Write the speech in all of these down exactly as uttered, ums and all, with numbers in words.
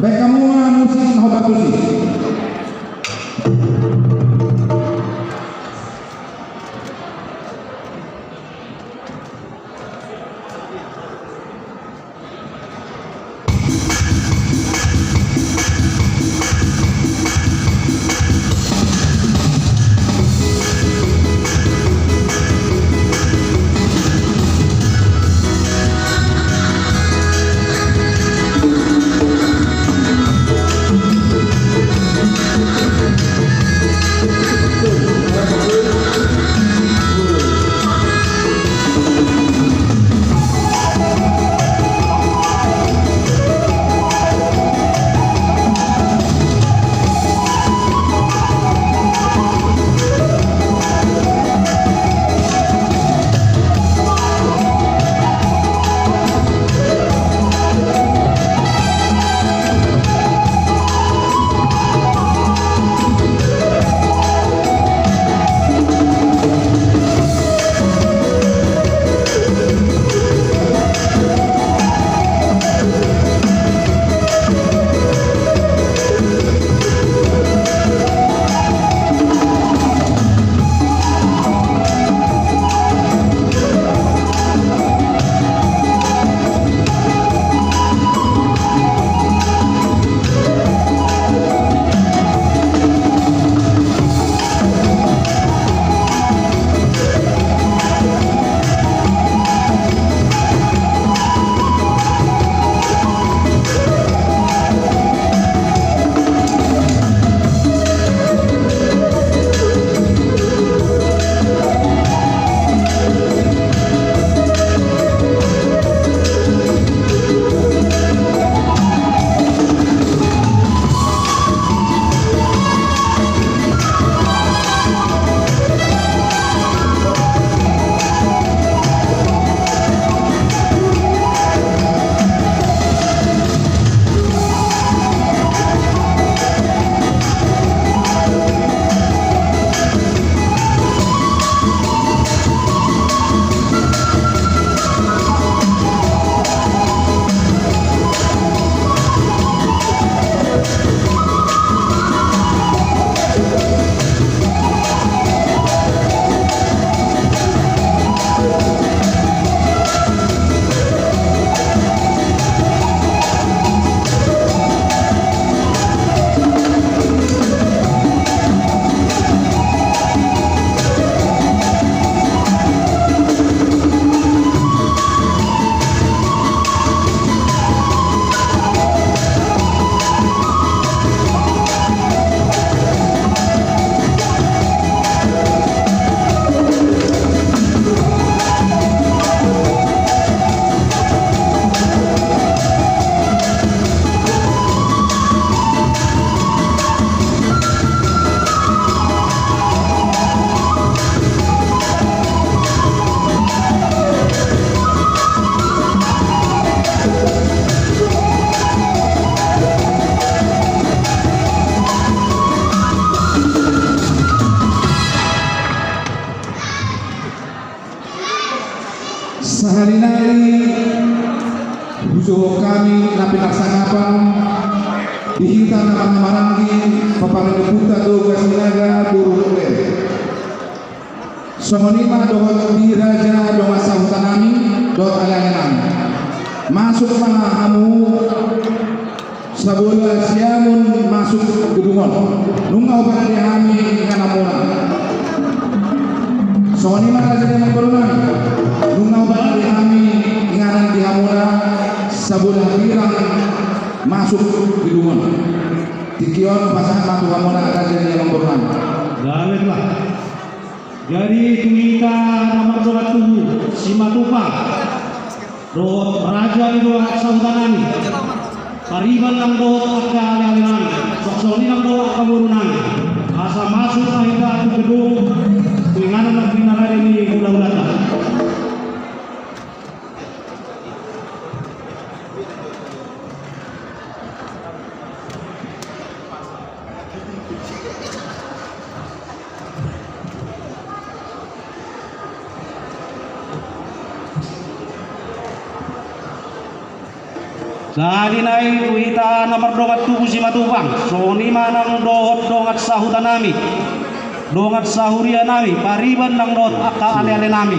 Baen hamu ma musik na hombar tusi. Sahali nai hujohon hami na pinarsangapan di hita na marhahamaranggi, paparange punta Doga Sinaga boru Doge. Songon i ma dohot di raja dongan sahuta nami dohot aleale nami. Masuk ma hamu sabola siamun masuk gedung on. Nunga huparade hami ingananmuna. Songon i ma raja ni amangboru nami. Nunga huparade hami inganan di hamuna sabola pirang masuk gedung on. Tingki on pasahat ma tu hamuna raja ni amangboru nami. Gabe lah. Jadi tu hita na mardongan tubu, Simatupang dohot raja ni dongan sahuta nami, pariban nang dohot angka aleale nami, songon i nang dohot angka boru nami, asa masuk ma hita tu gedung tu inganan na pinarade ni hulahulanta. Jadi nai tu hita na mardongan tubu Simatupang, songon i ma nang dohot dongan sahuta nami, dongan sahuria nami, pariban nang dohot angka aleale nami.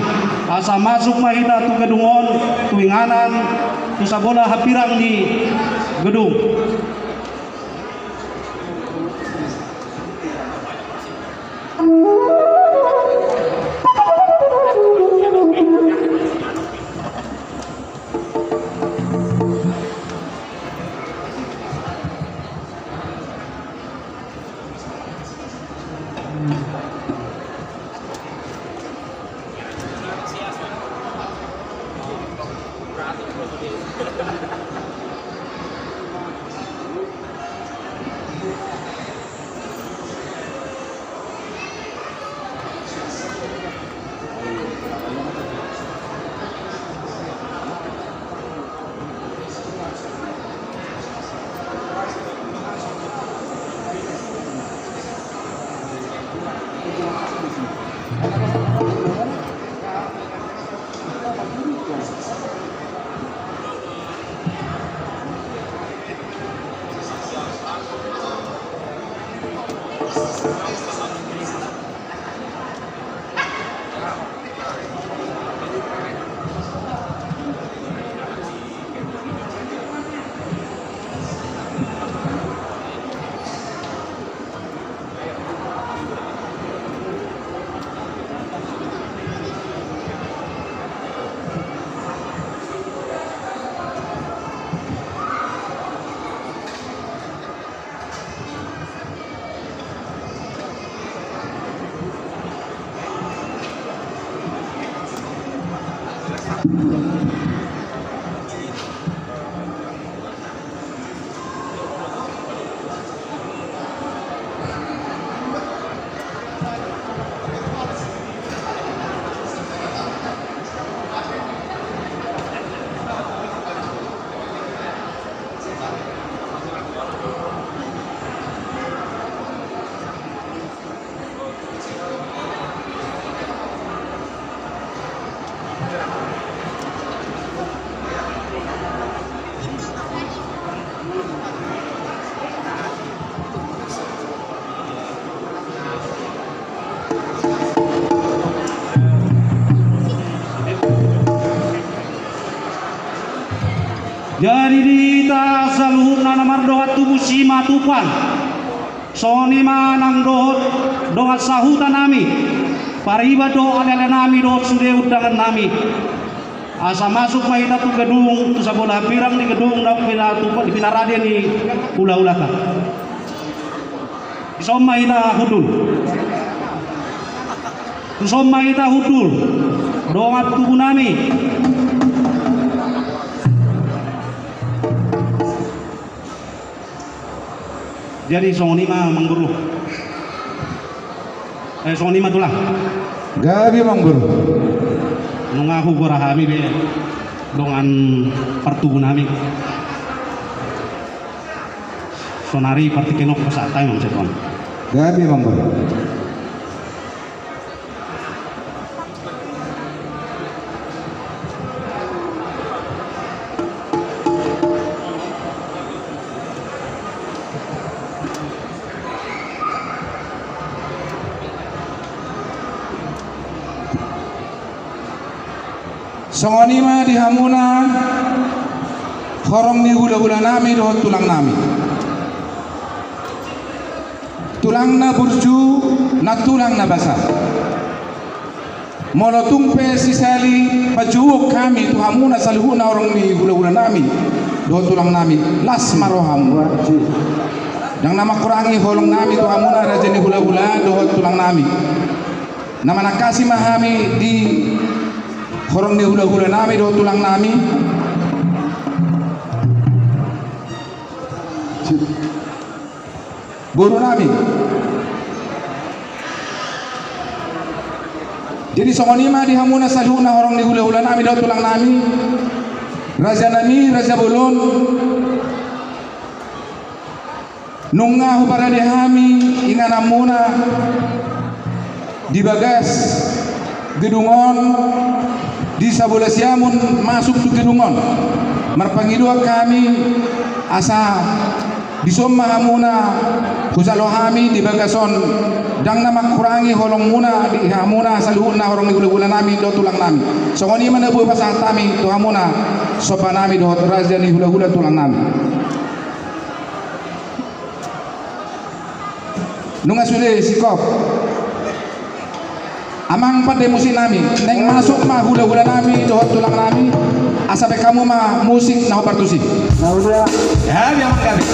Asa masuk ma hita tu gedung on, tu inganan, tu sabola hambirang ni gedung. Jadi di hita saluhutna na mardongan tubu Simatupang, songon i ma nang dohot dongan sahuta nami, pariban dohot aleale nami dohot sude undangan nami. Asa masuk ma hita tu gedung, tu sabola hambirang ni gedung na pinatu-, pinarade ni hulahulata. Tuson ma hita hundul. Tuson ma hita hundul. Dongan tubu nami. Jadi songon i ma, Amang Boru. Eh, songon i ma, Tulang. Gabe, Amang Boru. Nunga hugora hami be dongan partubu nami. Sonari partingkian on pasahat hami ma sian on. Gabe, Amang Boru. Songon i ma di hamuna horong ni hulahula nami dohot tulang nami. Tulang na burju, nantulang na basa. Molo tung pe sisali panjouon hami tu hamuna saluhutna horong ni hulahula nami dohot tulang nami, las ma rohamu. Ndang na mangkurangi holong nami tu hamuna raja ni hulahula dohot tulang nami. Na manangkasi ma hami di horong ni hulahula nami dohot tulang nami. Boru nami. Jadi songon i ma di hamuna saluhutna horong ni hulahula nami dohot tulang nami, raja nami, raja bolon. Nunga huparade hami ingananmuna di bagas gedung on, di sabola siamun masuk tu gedung on. Marpangidoan hami asa dison ma hamuna hujalo hami di bagason ndang na mangkurangi holongmuna di hamuna saluhutna horong ni hulahulanami dohot tulangnami. Songon i ma na boi pasahat hami tu hamuna sombanami dohot raja ni hulahula tulangnami. Nunga sude singkop. Amang pande musiknami, naeng masuk ma hulahulanami dohot tulangnami, asa baen hamu ma musik na hombar tusi. Nah, udah. Ya, biar manggabe.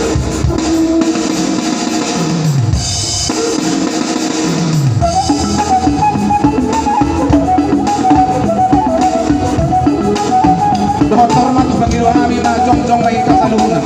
Dohot hormat tu pangido hami na jongjong ma i saluhutna.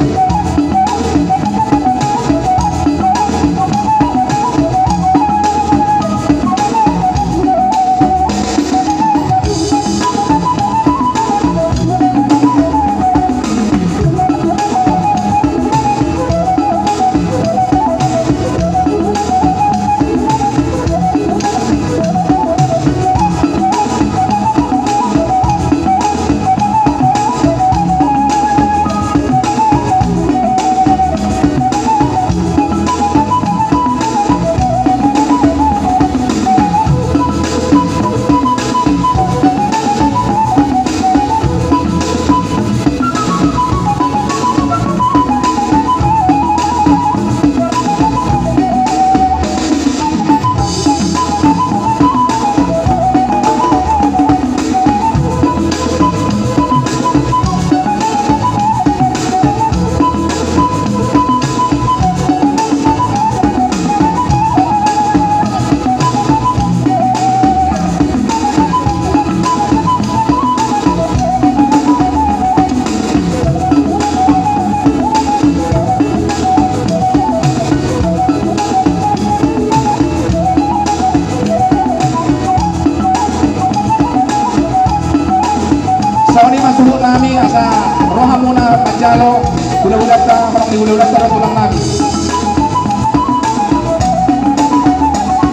Songon i ma suhutnami asa ro hamuna manjalo hulahulanta, horong ni hulahulanta dohot tulangnami.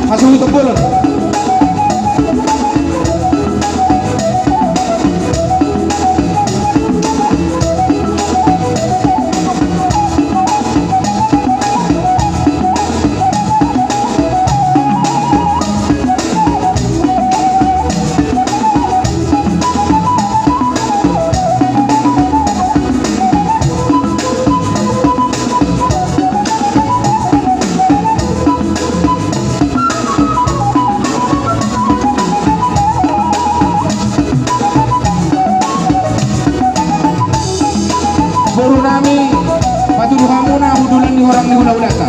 Masuhut tu bolon. Borunami, patudu hamuna hundulan ni horong ni hulahulanta.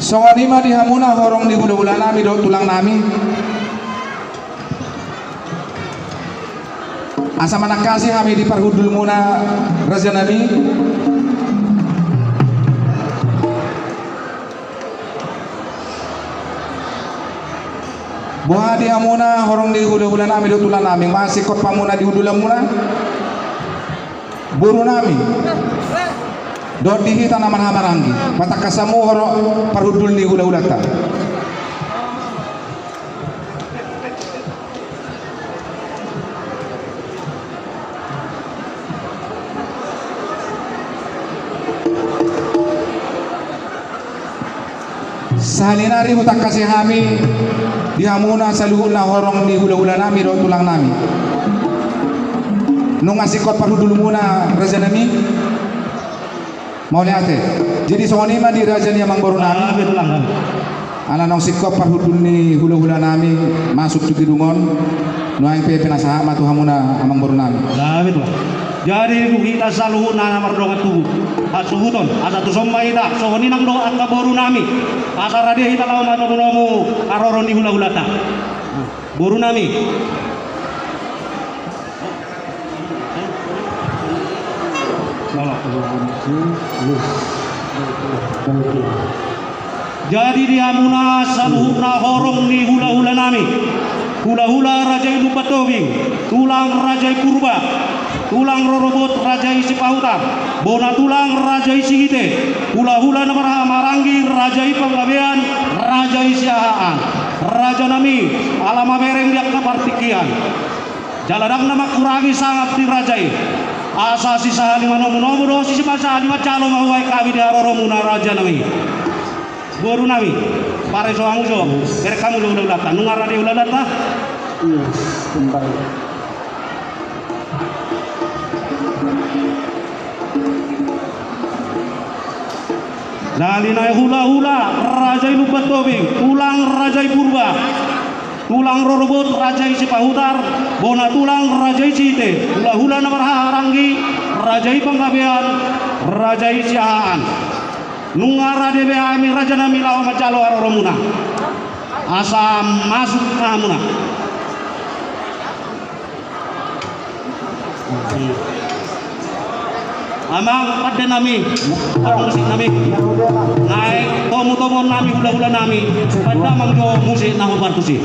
Songon i ma di hamuna horong ni hulahulanami dohot tulangnami. Asa manangkasi hami di parhundulmuna, rajanami. Boha di hamuna horong ni hulahulanami dohot tulangnami, masingkop hamuna di hundulanmuna, borunami, dohot di hita na marhahamaranggi. Patangkas hamu horong parhundul ni hulahulanta. Sahali nari hutangkasi hami di hamuna saluhutna horong ni hulahulanami dohot tulangnami. Nunga singkop parhundulmuna, rajanami. Mauliate. Jadi songon i ma di raja ni amangborunami. Ala naung singkop parhundul ni hulahulanami masuk tu gedung on. Nuaeng pe pinasahat ma tu hamuna amangborunami. Jadi tu hita saluhutna na mardongan tubu, hasuhuton, asa tuson ma hita songon i nang dohot angka borunami. Asa rade hita laho manomunomu haroro ni hulahulanta. Borunami. Jadi di hamuna saluhutna horong ni hulahulanami, hulahula raja i Lumban Tobing, tulang raja i Purba, tulang rorobot raja i Sipahutar, bona tulang raja i Sihite, hulahula na marhahamaranggi raja i Panggabean, raja i Siahaan. Rajanami, ala mamereng di angka partingkian, jala ndang na mangkurangi sangap ni raja i. Asa sisahali manomunomu dohot sisahali manjalo ma hubaen hami di haroromuna, rajanami. Borunami, pareso hamu jo, bereng hamu jo hulahulanta, nunga rade hulahulanta. Jadi nai hulahula raja i Lumban Tobing, tulang raja i Purba, tulang rorobot raja i Sipahutar, bona tulang raja i Sihite, hulahula na marhahamaranggi raja i Panggabean, raja i Siahaan. Nunga rade be hami, rajanami, laho manjalo haroromuna. Asa masuk ma hamuna. Amang pandenami, amang musiknami, nai tomutomuonnami, hulahulanami, pande amang jo musik na hombar tusi.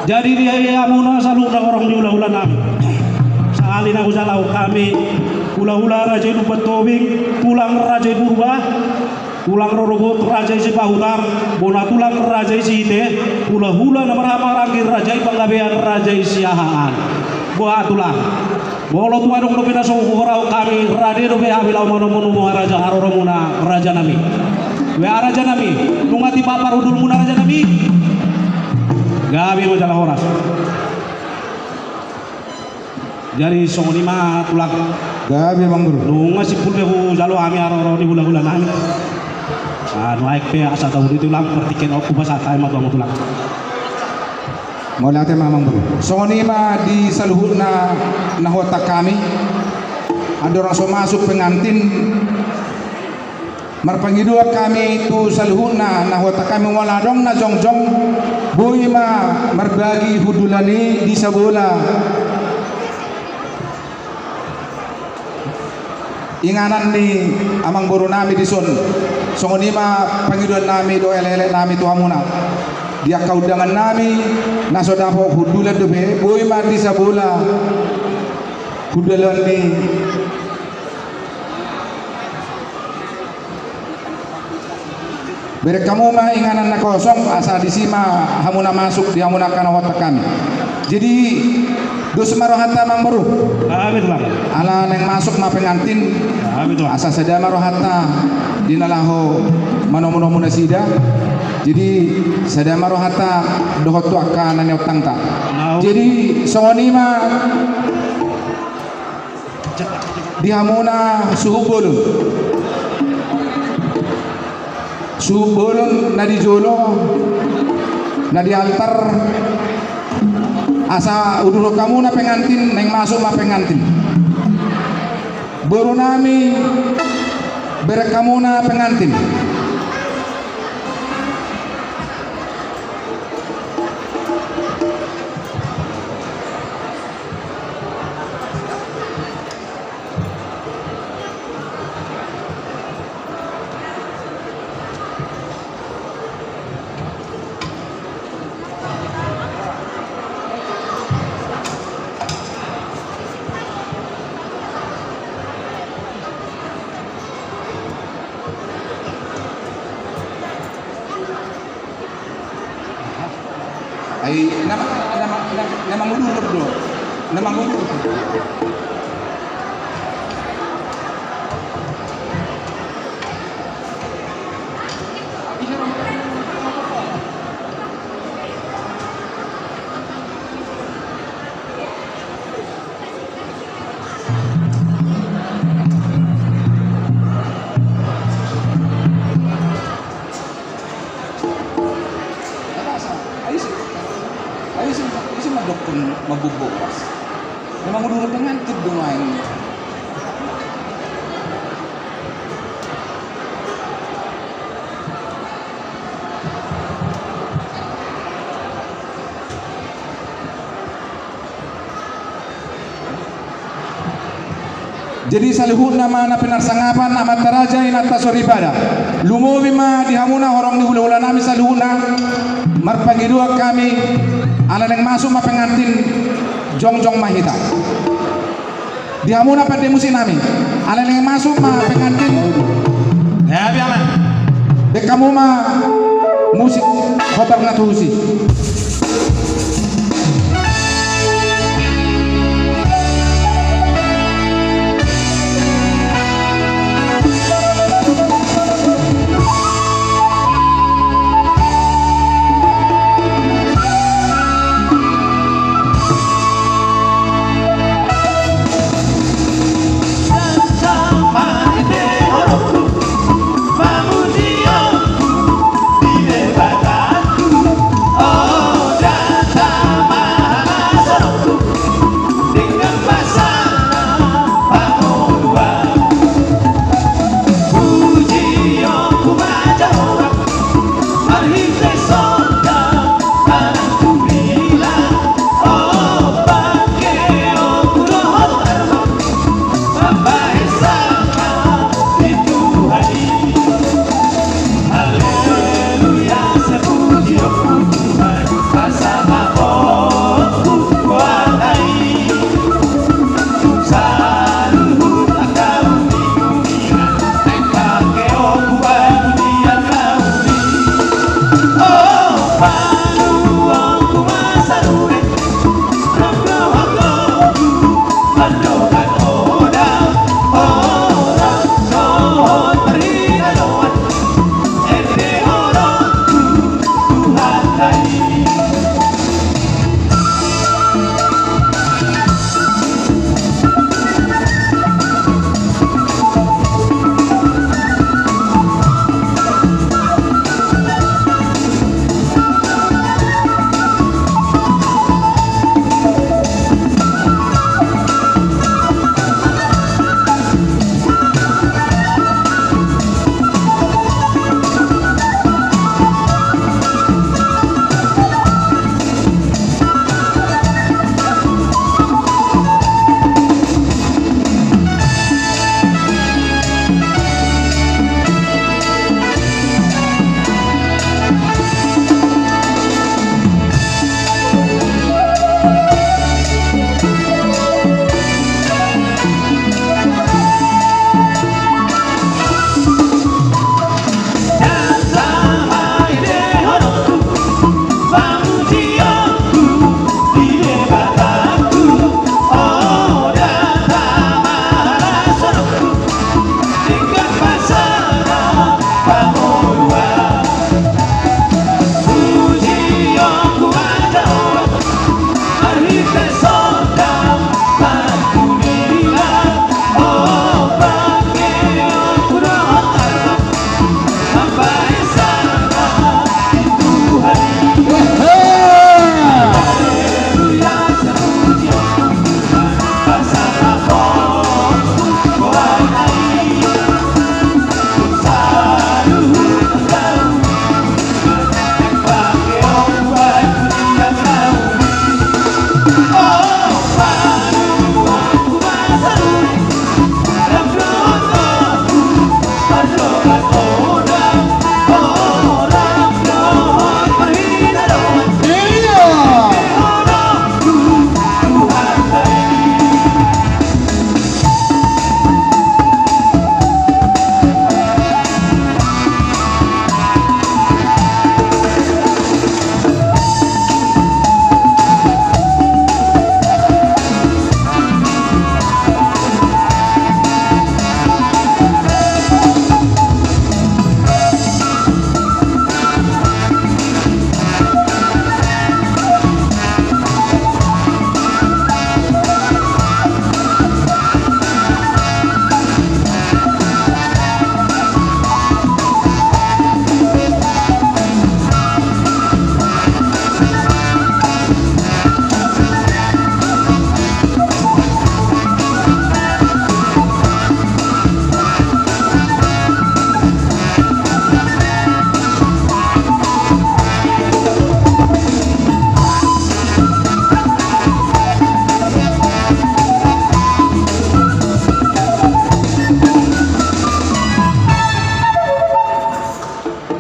Jadi di hamuna saluhutna horong ni hulahula nami, sahali na hujalahon hami, hulahula Raja i Lumban Tobing, tulang Raja i Purba, tulang rorobot Raja i Sipahutar, bona tulang Raja i Site, hulahula na marhahamaranggi Raja i Panggabean, Raja i Siahaan. Boha tulang, molo tung adong dope na so huhorahon hami, rade dope hami laho manomunomu raja, haroromuna raja nami. Boha raja nami, nunga tipa parhundulmuna raja nami? Gabe ma jala horas. Jadi songon i ma tulang. Gabe amang boru. Nunga simpul be hujalo hami haroro ni hulahula nami. Anu aek pe asa tahu di tulang, partingkian on hupasahat hami ma tu hamu tulang. Mauliate ma amang boru. Songon i ma di saluhutna na huontang hami. Andorang so masuk pengantin, marpangidoan hami tu saluhutna na huontang hami, molo adong na jongjong, boi ma marbagi hundulan i di sabola inganan ni amang boru nami dison. Songon i ma pangidoan nami dohot elek-elek nami tu hamuna. Di angka undangan nami na so dapot hundulan dope, boi ma di sabola hundulan ni. Bereng hamu ma inganan na kosong, asa disi ma hamuna masuk di hamuna angka na huontang hami. Jadi dos ma rohanta amang boru. Gabe tulang. Ala naeng masuk ma pengantin. Gabe tulang. Asa sada ma rohanta di na laho manomunomu nasida. Jadi sada ma rohanta dohot tu angka na niontangta. Jadi songon i ma di hamuna suhut bolon. Suhut bolon na di jolo, na di altar, asa uduron hamuna pengantin, naeng masuk ma pengantin. Boru nami, bereng hamuna pengantin. Ai na, na, na, na mangudurhon do. Na mangudurhon. Ai ise, ai ise, ise mandokkon mamboan boras? Memang udah dengan tu domain. Jadi saluhutna ma na pinarsangapan amanta raja, inanta soripada. Lumobi ma di hamuna horong ni hulahula nami saluhutna, marpangidoan hami, ala naeng masuk ma pengantin, jongjong ma hita. Di hamuna pande musik nami. Ala naeng masuk ma pengantin. Ya, biar, man. Baen hamu ma musik hobar na tusi.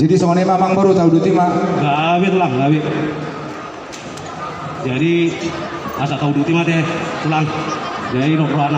Di songon i ma amang boru, tauduti ma. Gabe tulang, gabe. Jadi asa tauduti ma te tulang. Jadi rohanami